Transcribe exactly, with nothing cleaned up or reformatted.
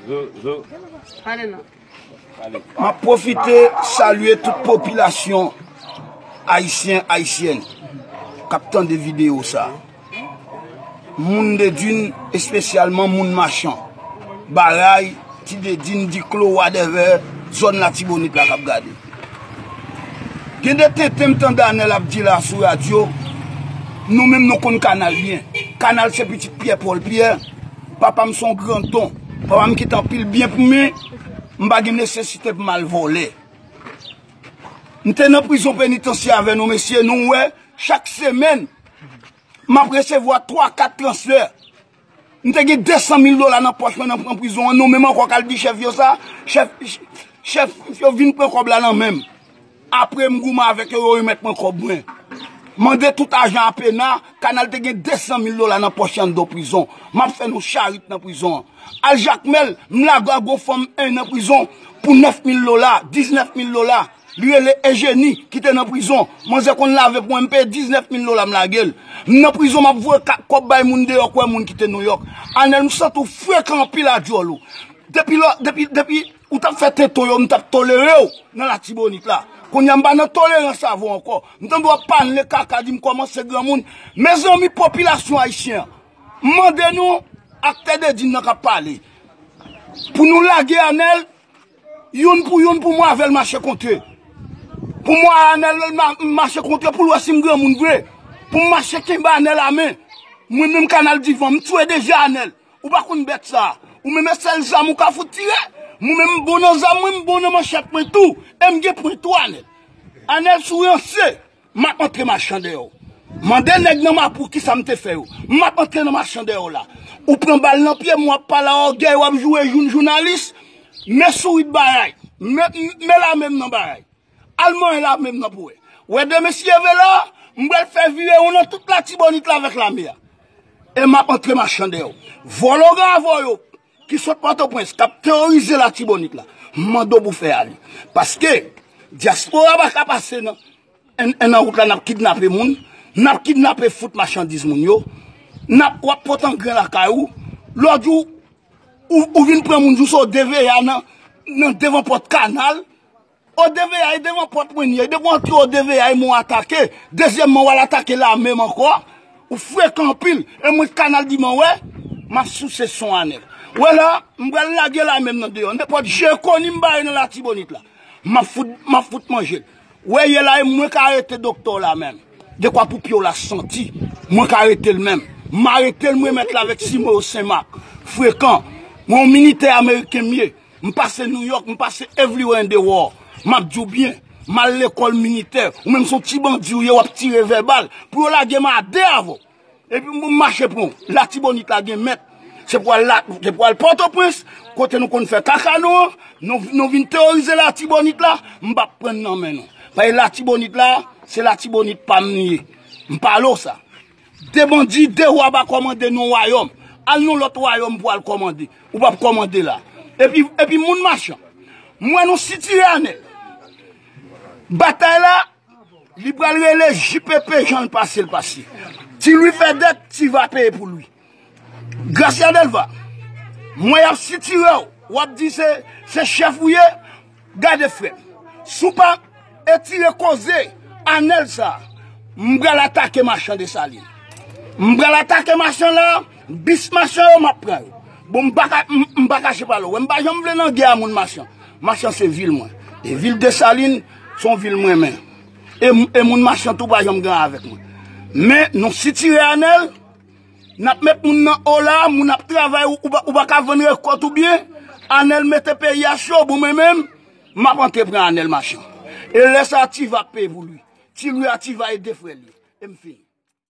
Zo, zo. Pale non. M ap pwofite salye tout popilasyon ayisyen, ayisyèn k ap tande videyo sa. Moun Dedin, espesyalman moun Machan, Baray, Ti Dedin, Diklo, whatever, zòn Latibonit la k ap gade. Gen de tenten m tande Anèl ap di la sou radyo, nou menm nou konn Kanal byen. Kanal se pitit Pyè Pòl Pyè, papa m se yon grandon, papa m kite anpil byen pou mwen, m pa gen nesesite pou m al vòlè. M te nan prizon penitansye avè nou, mesye, nou wè, chak semèn, m ap resevwa twa, kat transfè. M te gen de san mil dola nan pòch mwen nan pran prizon an, nou menm ankò k al di chèf yo sa, chèf, chèf yo vin pran kòb la nan men m. Apre m goumen avèk yo, yo remèt mwen kòb mwen. Mande tout ajan a pena, Kanal te gen de san mil dola nan pòch anndan prizon. M ap fè nou charit nan prizon an. Al Jakmèl, m lage a gon fanm en nan prizon pou nèf mil dola, diznèf mil dola. Li rele Ejeni ki te nan prizon. Manzè konn lave pou mwen, m peye diznèf mil dola, m lage l. M nan prizon, m ap voye ka-, kòb bay moun deyò, kwè moun ki te Nouyòk. Anèl, m santi w frekan anpil a dyòl ou. Depi lò, depi, depi ou t ap fè tenten yo, m t ap tolere w nan Latibonit la. Kounye a m pa nan tolerans avè w ankò. M tande w ap pale kaka, di m kòmanse granmoun. Mezanmi, popilasyon ayisyen an, m mande nou, aktè Dedin nan k ap pale, pou nou lage Anèl, youn pou youn, pou mwen avè l mache kontre. Pou mwen Anèl ma-, mache kontre pou l wè si m granmoun vre. Pou m mache kenbe Anèl a men. Mwen menm Kanal divan, m tchwe deja Anèl. Ou pa konn bèt sa. Ou menm e sèl zam ou ka fout tire. Mwen menm m bon nan zam mwen, m bon nan manchèt mwen tou. E m gen pwen tou Anèl. Anèl si w ranse, m ap antre machan dèyè w. Mande nèg nan Mapou kisa m te fè yo. M ap antre nan machan dèyè w la. Ou pran bal nan pye m, w ap pale a ògèy, w ap joure joun jounalis. Men sourit Baray. Men, men lame m nan Baray. Al manyen lame m nan pou wè. Wè de mesye vela, m pral fè virewon nan tout Latibonit la avèk lame a. E m ap antre machan dèyè w. Vòlò gravò yo ki sot Pòtoprens, k ap teworize Latibonit la, m mande w pou fè ale. Paske dyaspora pa ka pase nan, en, en nan wout la, n ap kidnape moun, n ap kidnape fout machandiz moun yo, n ap, w ap pote angren lakay ou, lòt jou, ou, ou vin pran moun, jou sa w deveye a nan, nan devan pòt Kanal, O D V A, e devan pòt mwen li ye. Depi w antre O D V A, e mwen w atake. Dezyèmman, w al atake lame m ankò. Ou frekan anpil. E mwen Kanal divan, wè, m ap souse son Anèl. Wè la, m pral lage lame m nan deyò. Nenpòt je koni m bare nan Latibonit la, m ap fout, m ap fout manje l. Wè, ye la, e mwen k arete doktè w la menm. Dekwa pou pye w la santi. Mwen k arete l menm. M arete l, mwen mèt la avèk Simoyo Senmak. Frekan. Mwen yon militè ameriken m ye. M pase Nouyòk, m pase everywhere in the world. M ap di w byen, m al lekòl militè. Ou menm se yon ti bandi ou ye, w ap tire vèbal. Pou yo lage m a de avè w. Epi m mache pran w. Latibonit la gen mèt. Se pou al la, se pou al Pòtoprens, kote nou konn fè kaka nou an, nou, nou vin teworize Latibonit la, m p ap pran n nan men nou. Paske Latibonit la, se Latibonit pa m li ye. M pale w sa. De bandi, de wa pa kòmande nan wayòm. Al nan lòt wayòm pou al kòmande. Ou p ap kòmande la. Epi, epi moun machan. M wè nou sitire Anèl. Batay la, li pral rele J P P jan l pase l pase. Ti Lwi fè dèt, Ti Va peye pou Lwi. Gracia Delva, m wè y ap sitire w. W ap di se, se chèf ou ye. Gade frè m, si w pa etire koze Anèl sa, m pral atake machan Desalin. M pral atake machan la, bis machan yo, m ap pran yo. Bon, m pa ka, m, m pa kache pale w. Wè, m pa janm vle nan gè a moun machan. Machan se vil mwen. E vil Desalin, se yon vil m renmen. E, e moun machan tou pa janm gen avèk mwen. Men, nou sitire Anèl, n ap met moun nan o la, moun ap travay, ou, ou pa, ou pa ka vann rekòt ou byen. Anèl mete peyi a cho, bon, mwen menm, m ap antre pran Anèl machan. E lè sa a, Ti Va ap peye pou Lwi. Ti Lwi a Ti Va e de frè l ye. E m fini.